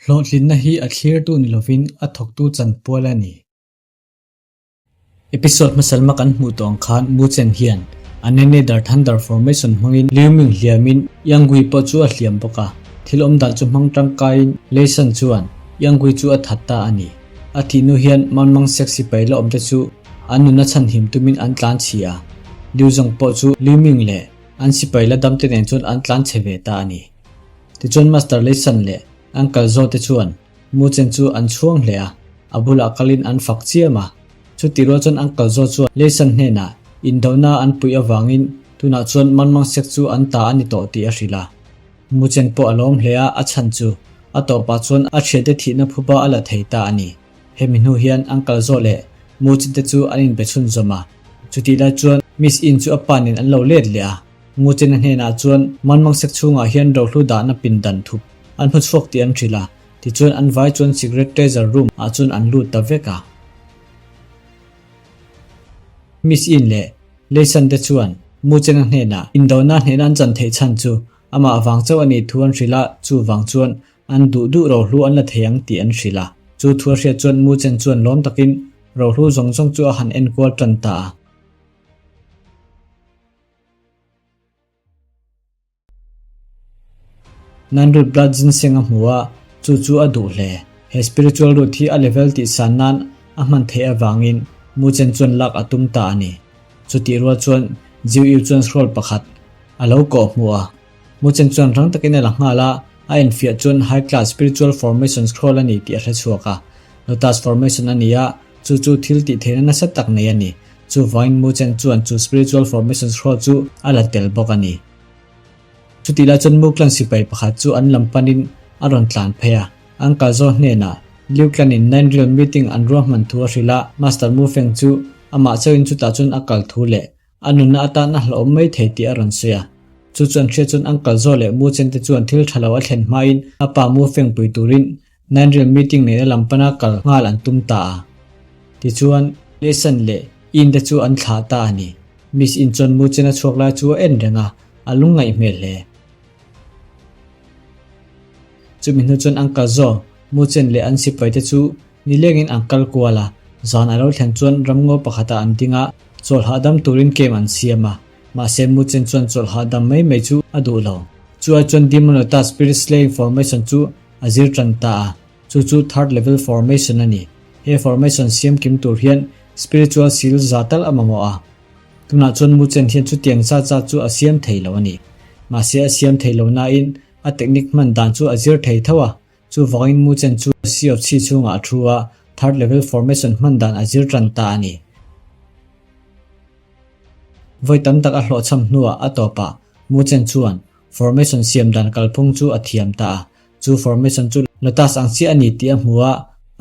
Hlawhtlinna hi a thlirtu ni lovin a thawktu chanpual a ni. Episode hmasa lama kan hmuh tawh ang khan Mu Chen hian a nene Dar Thunder Formation hmangin Liu Ming hliamin Yang Gui pawh chu a hliam bawk a. Thil awm dan chu hmang tangkaiin Lei Shan chuan Yang Gui chu a that ta a ni. A thih hnu hian Manmang Sek sipai la awmte chu an nunna chhanhim tumin an tlan chhi a. Liu Zhong pawh chu Liu Ming leh an sipai la damte nen chuan an tlan chhe ve ta a ni. Tichuan Master Lei Shan leh Uncle Zhou te chuan Mu Chen chu an chhuang hle a, a bulah kalin an fak chiam a. Chuti rual chuan Uncle Zhou chuan Lei Shan hnenah indohna an puih avangin tunah chuan Manmang Sek chu an ta a ni tawh tih a hrilh a. Mu Chen pawh a lawm hle a, a chhan chu a tawpah chuan a thiante thihna phuba a la thei ta a ni. Hemi hnu hian Uncle Zhou leh Mu Chen te chu an inbe chhunzawm a. Chutih lai chuan Miss Yin chu a pa nen an lo let leh a. Nguchena hnenah chuan Manmang sek chhungah hian rohlu dahna pindan thup an hmu chhuak tih an hrilh a, tichuan an vai chuan secret treasure room ah chuan an lut ta vek a. Miss Yin leh Leisan te chuan Nguchena hnenah indona hnehna an chan theih chhan chu amah vang chauh a nih thu an hrilh a, chuvang chuan an duh duh rohlu an la thei ang tih an hrilh a. Chu thu a hriat chuan Nguchen chuan lawm takin rohlu zawng zawng chu a han enkual tan ta a. Nan root blood ginseng a hmu a, chu chu a duh hle. He spiritual root hi a level tih san nan a hman theih avangin Mu Chen chuan lak a tum ta a ni. Chutih rual chuan Jiu Yu chuan scroll pakhat a lo kawh hmu a. Mu Chen chuan rang takin a la nghal a, a enfiah chuan high class spiritual formation scroll a ni tih a hre chhuak a. Lotus formation a ni a, chu chu thil tih theihna nasa tak nei a ni. Chuvangin Mu Chen chuan chu spiritual formation scroll chu a la tel bawk a ni. Chutih lai chuan Mu clan sipai pakhat chu an lam panin a rawn tlan phei a. An kal zawh hnenah Liu clan in Nine Realm meeting an ruahman thu a hrilh a, Master Mu Feng chu amah chauhin chutah chuan a kal thu leh a nunna atan a hlauhawm mai thei tih a rawn sawi a. Chu chu an hriat chuan an kal zawh leh Mu Chen te chuan thil tha lo a thlen hmain a pa Mu Feng pui turin Nine Realm meeting neihna lam pana kal nghal an tum ta a. Tichuan, Lesan leh In te chu an thlah ta a ni. Miss In chuan Mu Chen a chhuak lai chu a en reng a, a lungngaih hmel hle. Chumi hnu chuan an kal zawk, Mu Chen leh an sipai te chu nilengin an kal kual a, zan a lo thlen chuan ramngaw pakhatah an ding a, chawlh hahdam turin camp an siam a. Mahse Mu Chen chuan chawlh hahdam mai mai chu a duh lo. Chu ai chuan Demon Lota Spirit Slaying Formation chu a zir tan ta a, chu chu third level formation a ni. He formation siam kim tur hian spiritual seal za tal a mamawh a. Tunah chuan Mu Chen hian chutiang zat zat chu a siam thei lo a ni. Mahse a siam thei lo nain a technique hman dan chu a zir thei tho a, chuvangin Mu Chen chu Sea of Qi chhungah a thu a, third level formation hman dan a zir tan ta a ni. Vawi tam tak a hlawhchham hnuah a tawpah Mu Chen chuan Formation siam dan kalphung chu a thiam ta a, chu formation chu Lotus ang chiah a ni tih a hmu a,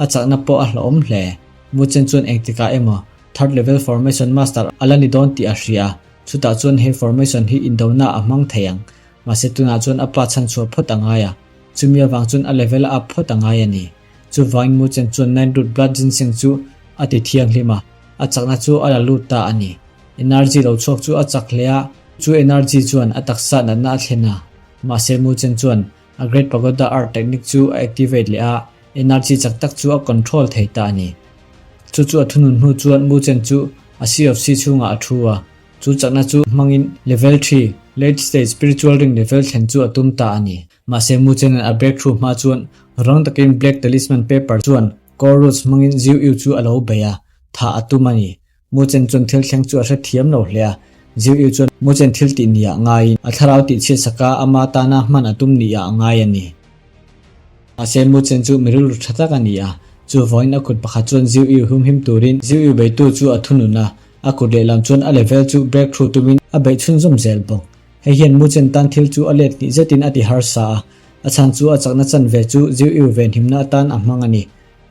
a chakna pawh a hlauhawm hle. Mu Chen chuan engtikah emaw third level formation master a la ni dawn tih a hria a, chutah chuan he formation hi indona a hmang thei ang. Mahse tunah chuan a pa chhanchhuah phawt a ngai a, chumi avang chuan a level a up phawt a ngai a ni. Chuvangin Mu Chen chuan Nine Root Blood Ginseng chu a ti thianghlim a, a chakna chu a la lut ta a ni. Energy lo chhuak chu a chak hle a, chu energy chuan a taksa natna a thlen a. Mahse Mu Chen chuan a Great Pagoda Art Technique chu a activate leh a, energy chak tak chu a control thei ta a ni. Chu chu a thunun hnu chuan Mu Chen chu a Sea of Sea chhungah a thu a, chu chakna chu hmangin Level 3, Late Stage Spiritual Ring level thlen chu a tum ta a ni. Mahse Mu Chen-a'n a breakthrough hma chuan rang takin Black Talisman Paper chuan Core Roots hmangin Ziu Yu chu a lo bei a, thah a tum a ni. Mu Chen chuan thil thleng chu a hre thiam lo hle a, Ziu Yu chuan Mu Chen thil tih ni ah ngaiin a thlarau tih chhiat saka ama tana hman a tum ni ah a ngai a ni. Mahse Mu Chen chu mi rilru tha tak a ni a, chu vawiin a kut pakhat chuan Ziu Yu humhim turin Ziu Yu beitu chu a thunun a, a kut lehlam chuan a level chu breakthrough tumin a beih chhunzawm zel bawk. Hei hian Mu Chen tan thil chu a let hnih zetin a ti harsa a, a chhan chu a chakna chanve chu Ziu Yu venhimna atan a hmang a ni.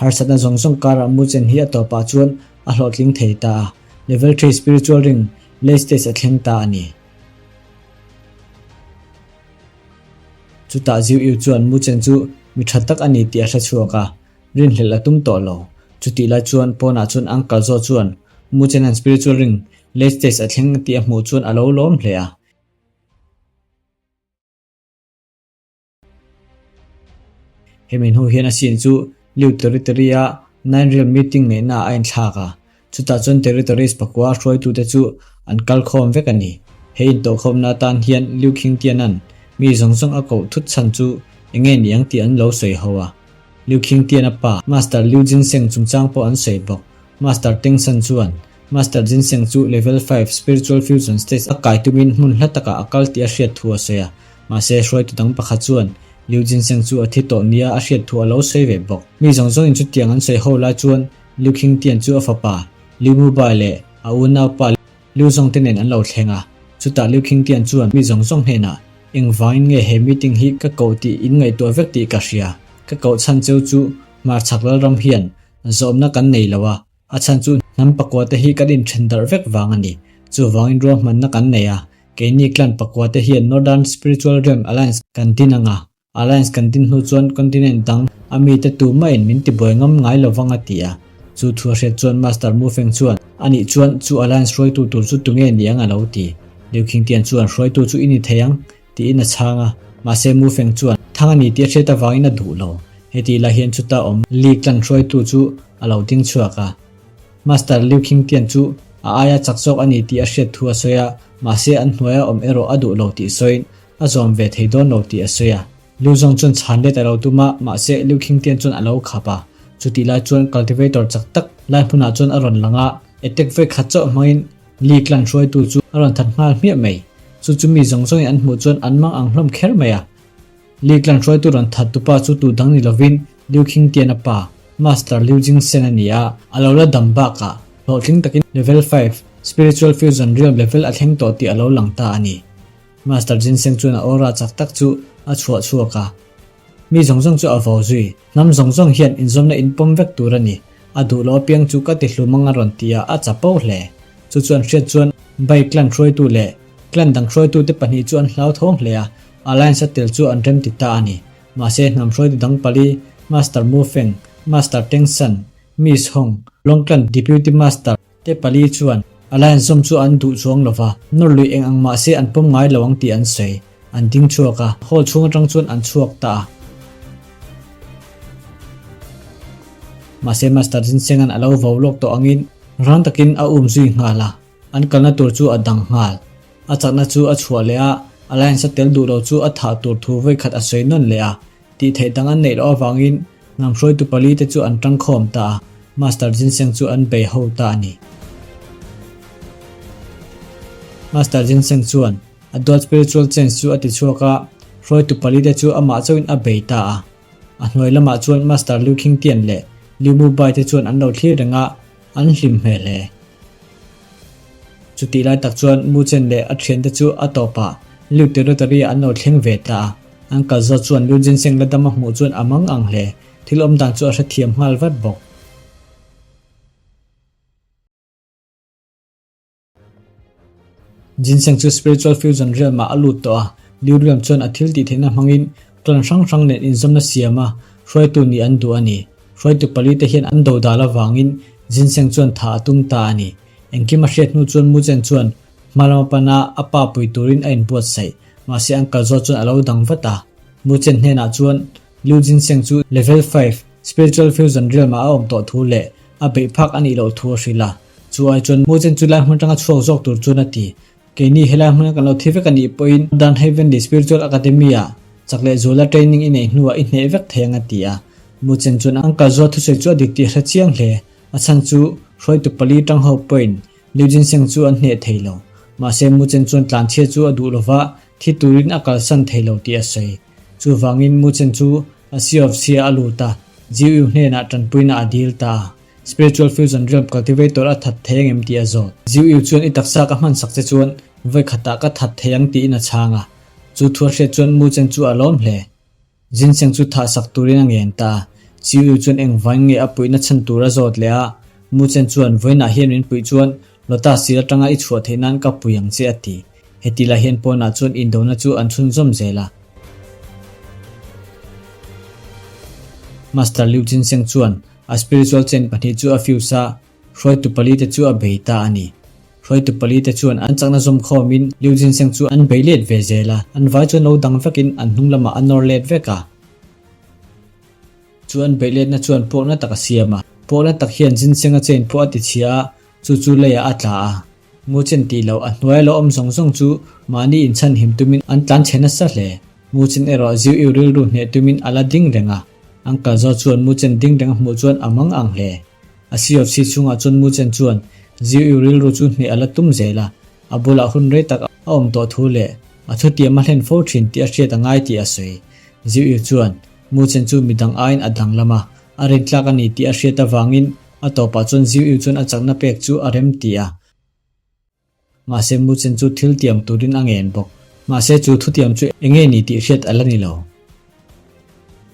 Harsatna zawng zawng karah Mu Chen hi a tawpah chuan a hlawhtling thei ta a, Level 3 Spiritual Ring late stage a thleng ta a ni. Chutah Ziu Yu chuan Mu Chen chu mi tha tak a ni tih a hre chhuak a, rinhlelh a tum tawh lo. Chutih lai chuan pawnah chuan Uncle Zhou chuan Mu Chen an Spiritual Ring late stage a thleng tih a hmuh chuan a lo lawm hle a. Hemi hnu hian a scene chu Liu Territory-a Nine Realm meeting neihnaah a inthlak a, chutah chuan Territories pakua hruaitute chu an kal khawm vek a ni. He intawhkhawmna atan hian Liu Qingtian-a'n mi zawng zawng a koh thut chhan chu eng nge ni ang tih an lo sawi ho a. Liu Qingtian-a pa, Master Liu Jinseng chungchang pawh an sawi bawk. Master Teng San chuan Master Ginseng chu Level 5 Spiritual Fusion Stage a kai tumin hmun hla takah a kal tih a hriat thu a sawi a. Mahse, hruaitu dang pakhat chuan Liu Ginseng chu a thi tawh nia a hriat thu a lo sawi ve bawk. Mi zawng zawngin chutiang an sawi ho lai chuan Liu Qingtian chu a fapa Liu Mubai leh a unaupa Liu Zongte nen an lo thleng a. Chutah Liu Qingtian chuan mi zawng zawng hnenah, Engvangin nge he meeting hi ka koh tih in ngaihtuah vek tih ka hria. Ka koh chhan cheu chu hmarchhak lalram hian zawmna kan nei lo a. A chhan chu hnam pakua te hi kan inthen darh vek vang a ni. Chuvangin ruahmanna kan nei a, keini clan pakua te hian Northern Spiritual Realm Alliance kan din ang a, Alliance kan din hnu chuan continent dang a mite tumahin min tibuai ngam ngai lo vang a ti a. Chu thu a hriat chuan Master Mu Feng chuan, Anih chuan chu Alliance hruaitu tur chu tunge ni ang a lo ti. Liu Qingtian chuan hruaitu chu i ni thei ang tiin a chhang a, mahse Mu Feng chuan thang a ni tih a hriat avangin a duh lo. Heti lai hian chuta awm Li clan hruaitu chu a lo ding chhuak a. Master Liu Qingtian chu a aia chak zawk a ni tih a hriat thu a sawi a, mahse an hnuaia awm erawh a duh lo tih sawiin a zawm ve thei dawn lo tih a sawi a. Liu Zong chuan chhan let a lo tum a, mahse Liu Qingtian chuan a lo khap a. Chutih lai chuan cultivator chak tak lai hmunah chuan a rawn lang a, attack vek khat chauh hmangin Li clan hruaitu chu a rawn that nghal hmiah mai. Chu chu mi zawng zawngin an hmuh chuan an mang ang hlawm kher mai a. Li clan hruaitu rawn that tupa chu tu dang ni lovin Liu Qingtian a pa, Master Liu Jingsen a ni a, a lo la dam bakah hlawhtling takin Level 5, Spiritual Fusion Realm level a thleng tawh tih a lo lang ta a ni. Master Ginseng chuan a aura chak tak chu a chhuah chhuak a. Mi zawng zawng chu a vo zui. Hnam zawng zawng hian inzawmna in pawm vek tur a ni. A duh lo apiang chu ka ti hlum anga rawn ti a, a chapo hle. Chu chuan hriat chuan Bai clan hruaitu leh clan dang hruaitute pahnih chu an hlauthawng hle a, alliance a tel chu an remti ta a ni. Mahse hnam hruaitu dang pali, Master Mu Feng, Master Teng San, Miss Hong, Long clan Deputy Master, Te pali chuan Alliance zawm chu an duh chuang lo va, nawr lui eng ang mah se an pawm ngai lo ang tih an sawi. An ding chhuak a, hall chhung atang chuan an chhuak ta a. Mahse Master Zinsenga'n a lo vo lawk tawh angin rang takin a um zui nghal a, an kalna tur chu a dang nghal. A chakna chu a chhuah leh a, Alliance a tel duh lo chu a thah tur thu vawikhat a sawi nawn leh a. Tih theih dang an neih loh avangin hnam hruaitu pali te chu an tangkhawm ta a, Master Ginseng chu an bei ho ta a ni. Master Ginseng chuan a dual spiritual change chu a ti chhuak a, hruaitu pali te chu amah chauhin a bei ta a. A hnuai lamah chuan Master Liu Qingtian leh Liu Mubai te chuan an lo thlir reng a, an hlim hmel hle. Chutih lai tak chuan Mu Chen leh a thiante chu a tawpah Liu Territory ah an lo thleng ve ta a. An kal zawt chuan Liu Jinseng la dam a hmuh chuan a mang ang hle. Thil awm dan chu a hrethiam nghal vat bawk. Ginseng chu Spiritual Fusion Realm ah a lut tawh a, Liu Realm chuan a thil tih theihna hmangin clan hrang hrang nen inzawmna siam a, hruaitu nih an duh a ni. Hruaitu pali te hian an dodal avangin Ginseng chuan tha a tum ta a ni. Engkim a hriat hnu chuan Mu Chen chuan hma lama pana a pa pui turin a inbuatsaih, mahse an kal zawt chuan a lo dang vat a. Mu Chen hnenah chuan Liu Ginseng chu Level 5 Spiritual Fusion Realm ah a awm tawh thu leh a beih phak a nih loh thu a hrilh a. Chu ai chuan Mu Chen chu lai hmun atanga chhuak zawk tur chuan a ti. Keini helai hmuna kan lo thi vek a nih pawhin Dan Heavenly Spiritual Academy ah chak leh zuala training i neih hnuah i hneh vek thei ang a ti a. Mu Chen chuan Uncle Zua thusawi chu a dik tih a hre chiang hle. A chhan chu hruaitu pali tang ho pawhin Liu Jinsheng chu an hneh thei lo. Mahse Mu Chen chuan tlanchhia chu a duh lova thi turin a kalsan thei lo tih a sawi. Chuvangin Mu Chen chu a Sea of Xia a lut a, Jiu Yu hnenah tanpuina a dil ta a. Spiritual Fusion Realm Cultivator a that thei ang em tih a zawt. Ziu Yu chuan i taksa ka hman sak che chuan vawi khatah ka that thei ang tiin a chhang a. Chu thu a hriat chuan Mu Chen chu a lawm hle. Jin Seng chu thah sak turin a ngen ta. Ziu Yu chuan engvain nge a puihna chhan tur a zawt leh a. Mu Chen chuan vawiinah hian min puih chuan Lotus sir atanga i chhuah theih nan ka pui ang che a ti. Heti lai hian pawnah chuan indona chu an chhunzawm zel a. Master Liu Jinseng chuan a spiritual chain pahnih chu a fuse a, hruaitu pali te chu a bei ta a ni. Hruaitu pali te chuan an chakna zawm khawmin Liu Jinseng chu an bei let ve zel a, an vai chuan lo dang vekin an hnung lamah a nawr let vek a. Chu an beih letna chuan puakna tak a siam a. Puakna tak hian Jinsenga chain pawh a ti chhia a, chu chu leiah a tla a. Muchen tih loh a hnuaia lo awm zawng zawng chu mahni inchhan him tumin an tlan chhe nasa hle. Muchen erawh Ziu Iu rilru hneh tumin a la ding reng a. An kal zawh chuan Muchen ding reng a hmuh chuan a mang ang hle. A CofC chhungah chuan Muchen chuan Ziu Iu rilru chu hneh a la tum zel a. A bulah hun rei tak a awm tawh thu leh a thutiam a hlen fo thin tih a hriat a ngai tih a sawi. Ziu Iu chuan Muchen chu midang aiin a danglam a, a rintlak a ni tih a hriat avangin a tawpah chuan Ziu Iu chuan a chakna pek chu a rem ti a. Mahse Muchen chu thil tiam turin a ngen bawk. Mahse chu thutiam chu eng nge ni tih hriat a la ni lo.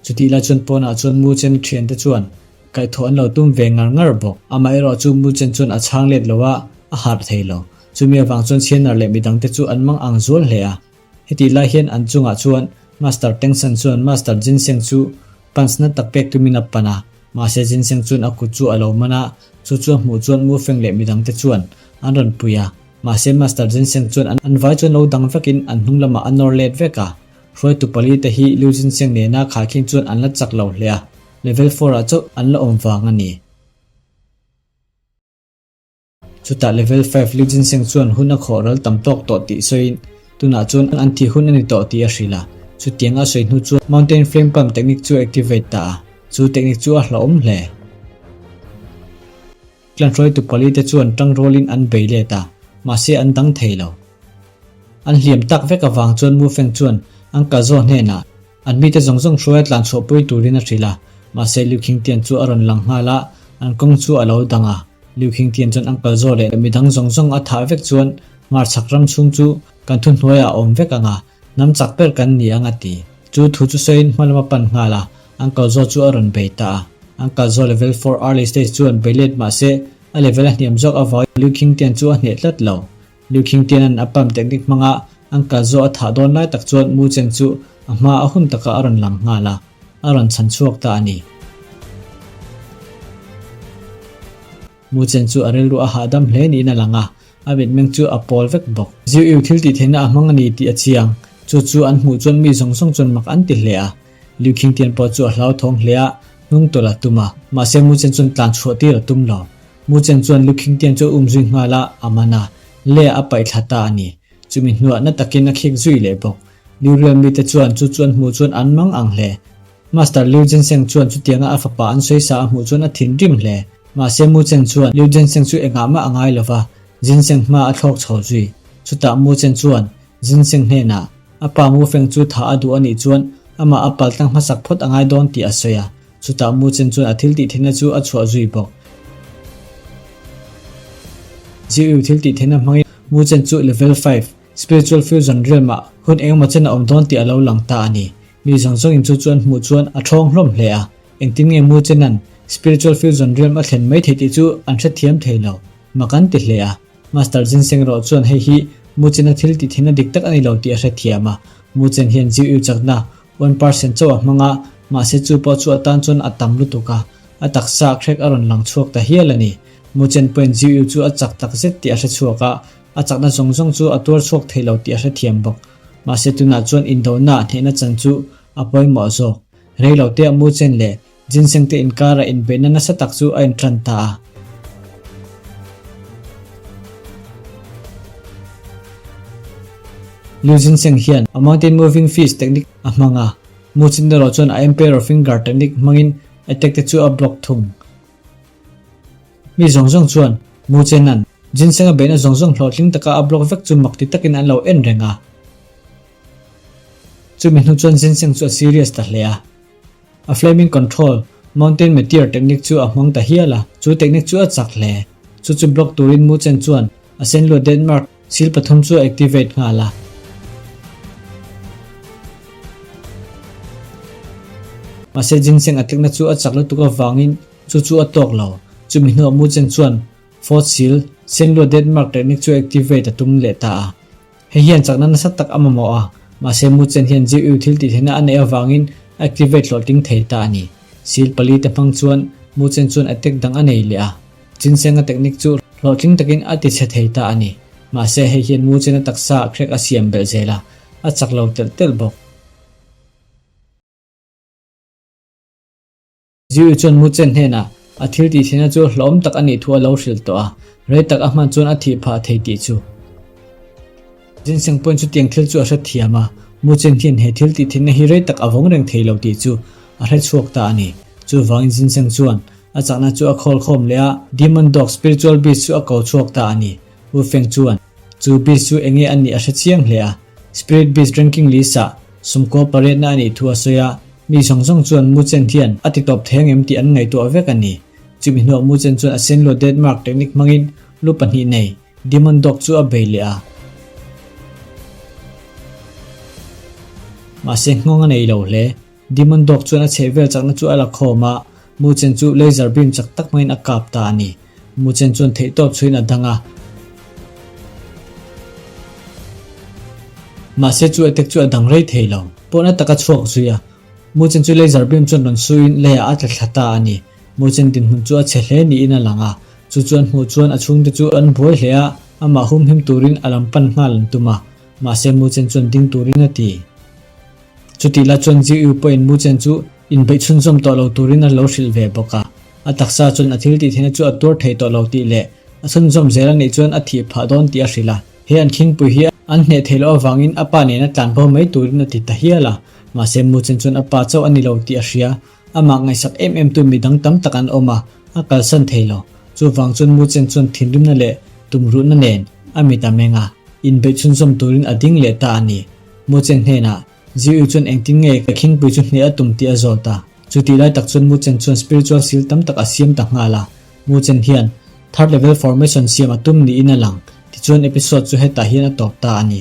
Chutih lai chuan pawnah chuan Muchen thiante chuan kaihthawh an lo tum ve ngar ngar bawk. Amaherawh chu Muchen chuan a chhang let lo a, a harh thei lo. Chumi avang chuan Sianar leh midangte chu an mang ang zual hle a. Hetih lai hian an chungah chuan Master Tengsan chuan Master Ginseng chu punch na tak pek tumin a pan a, mahse Ginseng chuan a kut chu a lo man a, chu chu a hmuh chuan Mu Feng leh midangte chuan an rawn pui a, mahse Master Ginseng chuan an vai chuan lo dang vekin an hnung lamah a nawr let vek a. Hruaitu pali te hi Liu Ginseng nena khaikhin chuan an la chak lo hle a, level four ah chauh an la awm vang a ni. Chutah level five Liu Jinseng chuan hun a khawh ral tam tawk tawh tih sawiin tunah chuan an thih hun a ni tawh tih a hrilh a. Chutiang a sawi hnu chuan Mountain Flame Palm technique chu a activate ta a, chu technique chu a hlauhawm hle. Clan hruaitu pali te chuan tang rualin an bei let a, mahse an dang thei lo. An hliam tak vek avang chuan Mu Feng chuan an kal zawh hnenah An mite zawng zawng hruaia tlan chhuahpui turin a hrilh a, mahse Liu Khingtian chu a rawn lang nghal a, an kawng chu a lo dang a. Liu Khingtian chuan an kal zawh leh midang zawng zawng a thah vek chuan hmarchhak ram chhung chu kan thuhnuaiah a awm vek ang a, hnam chak ber kan ni ang a ti. Chu thu chu sawiin hma lam a pan nghal a, an kal zawh chu a rawn bei ta a. An kal zawh level four early stage chuan bei let mahse a level a hniam zawk avangin Liu Khingtian chu a hneh tlat lo. Liu Khingtiana'n a pump technique hmanga an kal zawh a thah dawn lai tak chuan Mu Cheng chu a hma a hun takah a rawn lang nghal a, a rawn chhan chhuak ta a ni. Mu Cheng chu a rilru a hahdam hle niin a lang a, a mitmeng chu a pawl vek bawk. Ziu Iu thil tih theihna a hmang a ni tih a chiang, chu chu an hmuh chuan mi zawng zawng chuan mak an ti hle a. Liu Khingtian pawh chu a hlauthawng hle a, hnung tawlh a tum a, mahse Mu Cheng chuan tlan chhuah tir a tum lo. Mu Chen chuan lu khingtian chu a um zui nghal a, a man a, le a paih thla ta a ni. Chumi hnuah na takin a khik zui leh bawk. Liu Rial mite chuan chu chu an hmuh chuan an mang ang hle. Master Liu Jinseng chuan chutianga a fapa an sawi sa a hmuh chuan a thinrim hle. Mahse Mu Chen chuan Liu Jinseng chu engah mah a ngai lo va, Jinseng hma a thlawk chho zui. Chutah Mu Chen chuan Jinseng hnenah a pa Mu Feng chu thah a duh a nih chuan amah a paltlang hmasak phawt a ngai dawn tih a sawi a. Chutah Mu Chen chuan a thil tih theihna chu a chhuah zui bawk. Ziu thil tih theihna hmangin Mu Chen chu Level five, Spiritual Fusion Realm-ah hun engemaw chen a awm dawn tih a lo lang ta a ni. Mi zawng zawngin chu chu an hmuh chuan a thawng hlawm hle a. Engtin nge Mu Chena'n Spiritual Fusion Realm a thlen mai theih tih chu an hrethiam thei lo. Mak an ti hle a. Master Ginseng erawh chuan hei hi Mu Chena thil tih theihna dik tak a ni lo tih a hrethiam a. Mu Chen hian Ziu Yu chakna One percent chauh a hmang a, mahse chu pawh chu atan chuan a tam lutuk a, a taksa a crack a rawn lang chhuak ta hial a ni. Muchen pawhin Ziu chu a chak tak zet tih a hre chhuak a, a chakna zawng zawng chu a tuar chhuak thei lo tih a hrethiam bawk. Mahse tunah chuan indona hnehna chan chu a pawimawh zawk. Rei lo te a Muchen leh Ginseng te inkara inbeihna nasa tak chu a intran ta a. Liu Ginseng hian a mountain moving fist technique a hmang a, Mu Chin erawh chuan a emperor finger technique hmangin attack te chu a block thung. Mi zawng zawng chuan Mu Chen-a'n Ginseng a beihna zawng zawng hlawhtling taka a block vek chu mak ti takin an lo en reng a. Chumi hnu chuan Ginseng chu a serious ta hle a. A flaming control, mountain meteor technique chu a hmang ta hial a, chu technique chu a chak hle. Chu chu block turin Mu Chen chuan a senluah Denmark seal pathum chu a activate nghal a. Mahse ginseng a tlikna chu a chak lutuk avangin chu chu a tawk lo. Chumi hnuah Mu Chen chuan fourth seal, senluah Denmark technique chu activate a tum leh ta a. Hei hian chakna nasa tak a mamawh a, mahse Mu Chen hian Jiu thil tih theihna a neih avangin a activate hlawhtling thei ta a ni. Seal pali te hmang chuan Mu Chen chuan attack dang a nei leh a, Jinsenga technique chu hlawhtling takin a ti chhe thei ta a ni. Mahse hei hian Mu Chen-a taksa ah crack a siam belh zel a, a chak lo telh telh bawk. Ziu chuan Muchen hnenah a thil tih theihna chu hlawm tak a nih thu a lo hrilh tawh a, rei tak a hman chuan a thih phah thei tih chu. Ginseng pawhin chutiang thil chu a hre thiam a, Muchen hian he thil tih theihna hi rei tak a vawng reng thei lo tih chu a hre chhuak ta a ni. Chuvangin Ginseng chuan a chakna chu a khawl khawm leh a, Demon Dog Spiritual Beast chu a ko chhuak ta a ni. Wu Feng chuan chu beast chu enge a nih a hre chiang hle a, Spirit Beast ranking list ah sumkaw pariatna a nih thu a sawi a, mi zawng zawng chuan Mu Chen hian a ti tawp thei angem tih an ngaihtuah vek a ni. Chumi hnuah Mu Chen chuan a senluah death mark technique hmangin lu pahnih nei Demon Dog chu a bei leh a. Mahse nghawng a nei lo hle. Demon Dog chuan a chheh vel chakna chu a la khawm a, Mu Chen chu laser beam chak tak hmangin a kap ta a ni. Mu Chen chuan theihtawp chhuiin a dang a. Mahse chu attack chu a dang rei thei lo. Pawhna tak a chhuak zui a. Mu Chen chu laser beam chuan rawn suiin leiah a tla thla ta a ni. Mu Chen dinhmun chu a chhe hle niin a lang a. Chu chuan hmuh chuan a chhungte chu an buai hle a, amah humhim turin a lam pan nghal an tum a. Mahse Mu Chen chuan ding turin a ti. Chutih la chuan Ziu pawhin Mu Chen chu inbeih chhunzawm tawh lo turin a lo hrilh ve bawk a. A taksa chuan a thil tih theihna chu a tuar thei tawh lo tih leh a chhunzawm zel a nih chuan a thih phah dawn tih a hrilh a. He an khingpui hi an hneh theih loh avangin a pa nena tlanbo mai turin a ti ta hial a. Mahse Mu Chen chuan a pa chauh a ni lo tih a hria. Amah ngaihsak em em tu midang tam tak an awm a, a kalsan thei lo. Chuvang chuan Mu Chen chuan thinrimna leh tumruhna nen a mit a meng a, inbeih chhunzawm turin a ding leh ta a ni. Mu Chen hnenah, Ziu chuan engtin nge ka khingpui chu hneh a tum tih a zawt a. Chutih lai tak chuan Mu Chen chuan spiritual seal tam tak a siam ta nghal a. Mu Chen hian third level formation siam a tum niin a lang. Tichuan episode chu hetah hian a tawp ta a ni.